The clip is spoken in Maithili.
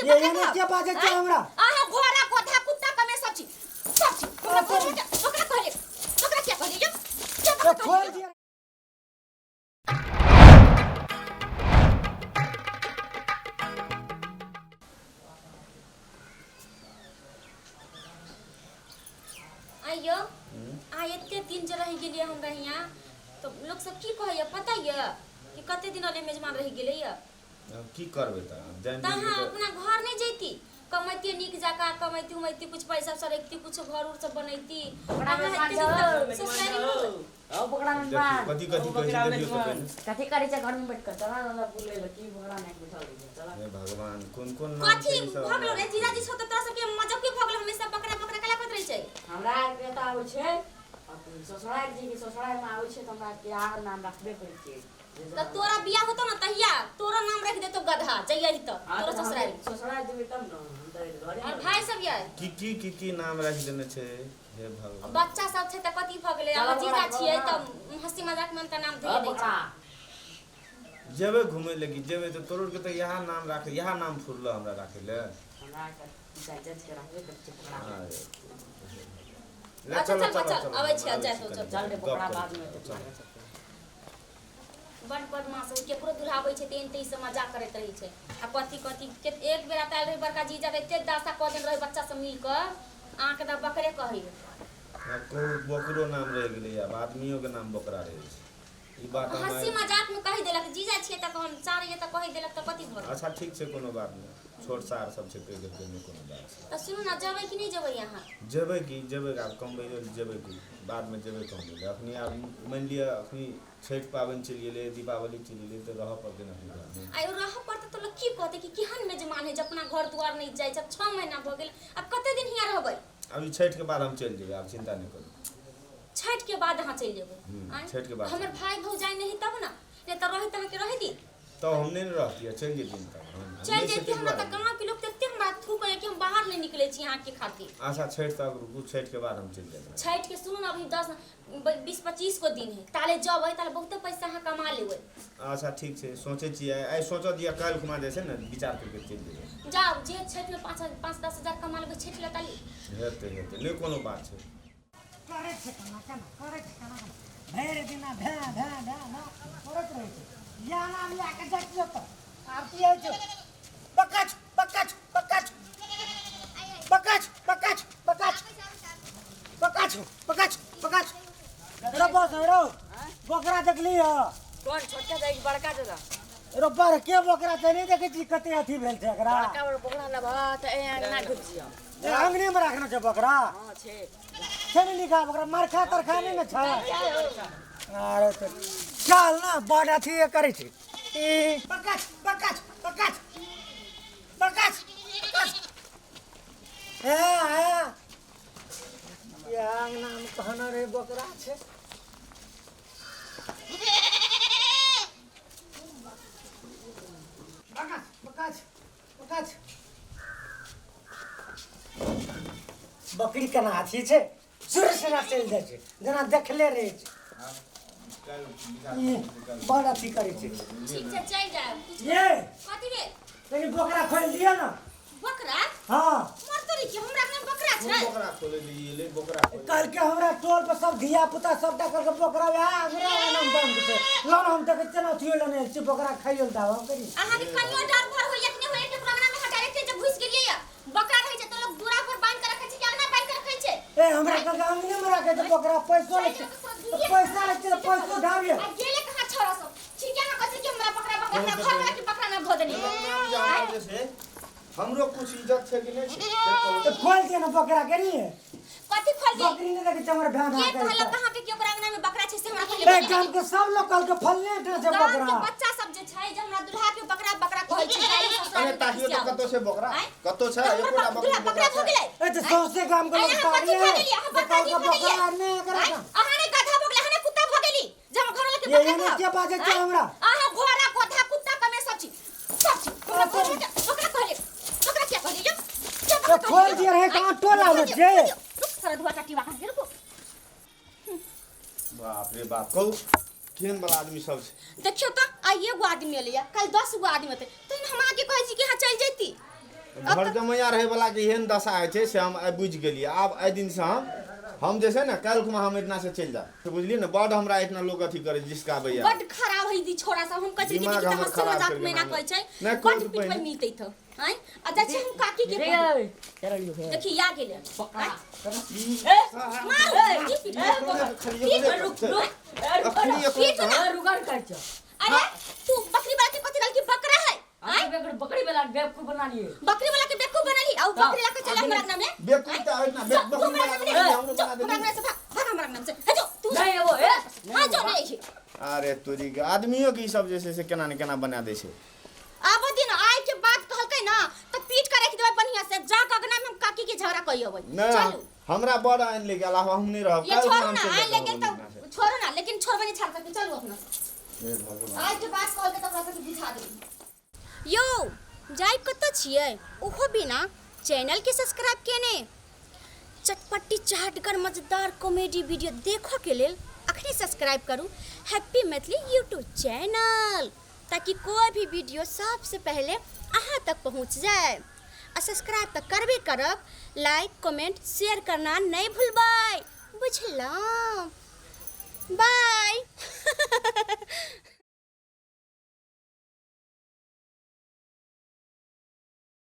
के ये बकरा एने कहब? के बाजै छै आँय? हमरा? अहाँ घोड़ा गोधा कुत्ता कमे सब चीज सब चीज ओकरा बकरा बकरा कहले बकरा क्या कहले यौ क्या बकरा खोल कहले दिया। आइयो आ एते दिन जे रहि गेलियै हमरा हियाँ तऽ लोक सब की कहैया पता यऽ कि कते दिन अले मेजबान रहि गेलै यऽ। आब की करबै तऽ आब जानि तऽ बुझि अहाँ कऽ अपना घर नहि जैती, कमैती नीक जकाँ, कमैती उमैती कुछ पैसा सब रखती, कुछ घर उर सब बनैती। बकरा अहाँ में एते बांध दिन तक ससुरारी जाओ। मे ओ बकरा में देखियौ बांध। कथी कथी कहै छै देखियौ तऽ पहिले। कथी करै छै घर में बैठ कर चला ना बोले ले की बकरा नहीं बैठल है चला। हे भगवान, कोन कोन नाम कथी छै ई सब भऽ गेलो रे जीजाजी सब तऽ तोरा सबके मजब के भऽ गेलो, हमेशा बकरा बकरा कला करैत रहै छै। हमरा आर के तऽ आबै छै अपन ससुराल जी के ससुराल में आबै छै तऽ हमरा के आर नाम रखबे करै छै। तऽ तोरा बियाह होतो ना तहिया तोरो नाम रख देतो गधा जइयही तऽ हाँ, तोरो तऽ हम ससुराल ससुराल जेबै तब ने हम तऽ घरे और भाई सब ये की की की की नाम राखि देने छै हे भगवान। बच्चा सब छै तऽ कथी भऽ गेलै, चलो अहाँ जीजा बकरा, छियै बकरा। तऽ हंसी मजाक में हुनका नाम धइए दै छै। बकरा जेबै घुमै लगी जेबै तऽ तोरो के तऽ इएह नाम राखै, इएह नाम फुरलो हमरा राखै ले। हमरा के जज के रखबे करै छै बकरा। अरे ले अच्छा, चलो चल, चलो चल, चलो अबै छी, हम जाय आबै तो, छी चल। कनि चल रे गप बकरा करै बाद छी, में चल। बड बदमाश है, केकरो दुल्हाबै छै तऽ एनते ई सब मजाक करैत रहै छै आ कथी कथी के। एक बेर आयल रहै बड़का जीजा तऽ एते दासा कऽ देने रहै बच्चा सब मिल कऽ, अहाँके तऽ बकरे कहैया। आब कहू बकरो नाम रहि गेलै, आब आदमियो के नाम बकरा रहै छै। ई बात हम हंसी मजाक में कहि देलक, जीजा छियै तऽ हम सार ये तऽ कहि देलक तऽ कथी भऽ गेल। अच्छा ठीक छै, कोनो बात नहि, छोट सार सब छै, पैघ के नहि कोनो बात छै। तऽ सुनू ने, जेबै कि नहि जेबै अहाँ? जेबै की जेबै, आब कमबै लेल जेबै की, बादमे जेबै कमबै लए। अखनी आब मानि लिअ अखनी छठि पाबनि चलि गेलै, दीपावली चलि गेलै, तऽ रहऽ पड़तै ने अखनी घरमे। आइ रहऽ पड़तै तऽ लोक की कहतै कि केहन मेजमान है जे अपना घर दुआर नहि जाइ छै। आब 6 महीना भऽ गेल, आब कते दिन हियाँ रहबै? आब ई छठिके बाद हम चलि जेबै, आब चिन्ता नहि करू। छठि के बाद अहाँ चलि जेबै? आँय? छठि के बाद। हमर भाय भौजाइ नहि है तब ने, नहि तऽ रहैत अहाँके रहै दी। तब हम नहि ने रहतियै, चलि जेतियै तब हम चलि नहि छै जैती ताहि हमरा तऽ दुआरे। गाँवके लोक तते हमरा थूक होइए कि हम बाहर नहि निकलै छी अहाँके खातिर। अच्छा छठि तक रुकू, छठि के बाद हम चलि जेबै। छठि के सुनू ने, अभी 10 20 25 को दिन है, ताले जबै ताले बहुते पैसा अहाँ कमा लेबै। अच्छा ठीक छै, सोचै छियै, आइ सोचऽ दिअ, काल्हि खुमा जे छै ने विचार करि कऽ चलि जेबै। जाउ जे छठिमे 5 5 10 हजार कमा लेबै छठि लए ताली। हेतै हेतै, नहि कोनो बात छै। करै छै केना केना करै छै केना केना भरि दिना भे भे भे भे करैत रहै छै। इएह नाम लए कऽ जाइ छियौ तऽ आब की होइ छौ? बकच बकच बकच बकच बकच बकच बकच बकच बकच। रो बस रो बकरा देखली ह? कोन छोटका छै कि बड़का छै? रो बड़ के बकरा छै, नहि देखै छी कते अथी भेल छै एकरा। बड़का बड़ बकरा लेबह तऽ ए अंगना घुसि जियौ। अंगने में रखना छै बकरा? हाँ छै। छै ने लिखा बकरा मारखा तरखा नहि ने छै। अरे तऽ चल ना, बड़ अथी करै छै ई। बकच बकच बकच बकच बकच। हे हे ये अंगना में कहना रे बकरा छै। बकच बकच बकच। बकरी केना अथी छै, सुर सेना चलि जाइ छै जेना देखले रहै छै। ई बड़ अथी करै छै। ठीक छै, चलि जायब। ये कथी रे? कनि बकरा खोलि दिअ ने। बकरा? हाँ। मरतो रे की, हमरा अपना बकरा कोन छै? बकरा खोले लिए बकरा खोले? कहलकै हमरा टोल पर सब धिया पुता सबटा कहलकै बकरा वएह अंगना अंगना मे बन्द छै। लो ने हम देखै छियै ने अथियो लेने आयल छी बकरा खाइयो लए दाबा करी। अहाँके कनियो डर भर होइया कि नहि होइया कि अपना अंगना में डायरेक्ट जे घुसि गेलियै या? बकरा रहै छै तऽ लोक दूरा पर बान्हि कऽ रखै छै कि अंगना बान्हि कऽ रखै छै? ए हमरा कहलकै अंगने मे राखै छै बकरा, पैसो लै छै पैसा लै छै पैसो धाबिए। आ गेले कहाँ छोरा सब? ठीक है, अहाँ कहै छै कि हमरा बकरा बकरा, हमरा घर वाला के बकरा ना धो देली। नाम जानै जे छै, हमरो कुछ इज्जत छै कि नहि छै से कहू। तऽ खोलि दिअ ने बकरा के नी। कथी खोल दियै? बकरी नहि देखै छै हमर भैं के भैं करै कहलक छै। अहाँके कि ओकरा अंगना में बकरा छै से हमरा पहिले ए बताउ। गाम के सब लोक कहलकै फलने ठाम छै गाम बकरा। के बच्चा सब जे छै जे हमरा दुल्हा के बकरा बकरा कहै छै, गाली ससुराल अरे में ताहियो तऽ खिसियाबै कतौ छै बकरा? आँय? कतौ छै तऽ हमर एकोटा बाप दुल्हा बकरी बकरा बकरा भऽ छै? गेलै? ए तऽ सौंसे गाम के आँय, लोक अहाँ कथी पागले भऽ गेलियै? अहाँ तऽ बकरा की कहलकै भऽ गेलियै? बकरा नहि एकरा आँय? गाम। अहाँ ने गधा भऽ गेलै, अहाँ ने कुत्ता भऽ गेली जे हमर घरवाला के ये बकरा एने कहब? के बाजै छै आँय? हमरा? अहाँ घोड़ा गोधा कुत्ता कमे सब चीज सब चीज। हमरा घरवाला के बकरा कहले, बकरा किया कहलियै यौ? किया बकरा तऽ खोलि कहलियै? दिअ रहै आँय? कहाँ टोला खोल मे दियौ, छै। खोल दियौ। रुक सारा धुआ चाटी वाहन के रुकू। बाप रे बाप, कहू केहन बला आदमी सब छै। देखियौ तऽ आइ एगो आदमी एलैया, काल्हि 10 गो आदमी एतै, तहन हम अहाँके कहै छी कि अहाँ चलि जैती। घर जमैया रहै वाला के एहन दशा होइ छै से हम आइ बुझि गेलियै। आब एहि दिन से हम जे छै ने काल्हि हम एहिठिना से चलि जायब, तऽ बुझलियै ने। बड हमरा एहिठिना लोक अथी करै जिसकाबैया। बड खराब है दी छोरा सब। हम कहै छै कि दिमाग देखी तऽ हमर हंसी खराब मजाक करि में एना देलक। कहै छै। नहि, बड कोन पिटबै पहिने। मिलतै तऽ आँय आ जाइ छै हम काकी के रे कहबै। चल लियो हे। देखी या गेलै। पकड़ा। ई मारू ई पिट। रुक रुक। अखनी पीट ना। रुक कर छ। अरे तू बकरी वाला के कथी कहल कि बकरा है? आँय बकरी वाला बेवकूफ बना लिए। बकरी वाला के बेवकूफ बनाली आ उ बकरी ला के चला हमरा अंगना में। बेवकूफ तऽ एहिठिना जो, तू बकरी हमरा वाला अंगना के में हमरो जो, बना हमरा देली। अंगना से भाग, भाग हमरा अंगना से। हे जो तू। नहीं वो ए। हां जो नहीं। अरे तोरी के आदमियों के ई सब जे छै से केना ने केना बना दै छै। आब दिन आइ के बात कहलकै ना तऽ पीट के राखि देबै बढ़िया से। जा के अंगना में हम काकी के झगड़ा कहि अबै। नहि, चलू। हमरा बड़ आनि ले गेल, आब हम नहि रहब। ये काल्हि छोड़ू हम ना, चलि आइ ले जायब गेल एहिठिना से। तऽ छोड़ू ना, लेकिन छोड़बै नहीं, छाड़ सकते। चलू अपना से। हे भगवान। आइ के बात कहलकै तऽ ओकरा सबके बुझा देबै। यौ जाय कतऽ छियै ओहो बिना चैनल के सब्सक्राइब केने? चटपटी चाटगर मजेदार कॉमेडी वीडियो देखऽ के लेल अखने सब्सक्राइब करू हैप्पी मैथिली यूट्यूब चैनल, ताकि कोई भी वीडियो सबसे पहले अहाँ तक पहुँच जाए। आ सब्सक्राइब तऽ करबे करब, लाइक कमेंट शेयर करना नहीं भूलबै, बुझलहुँ? बाय।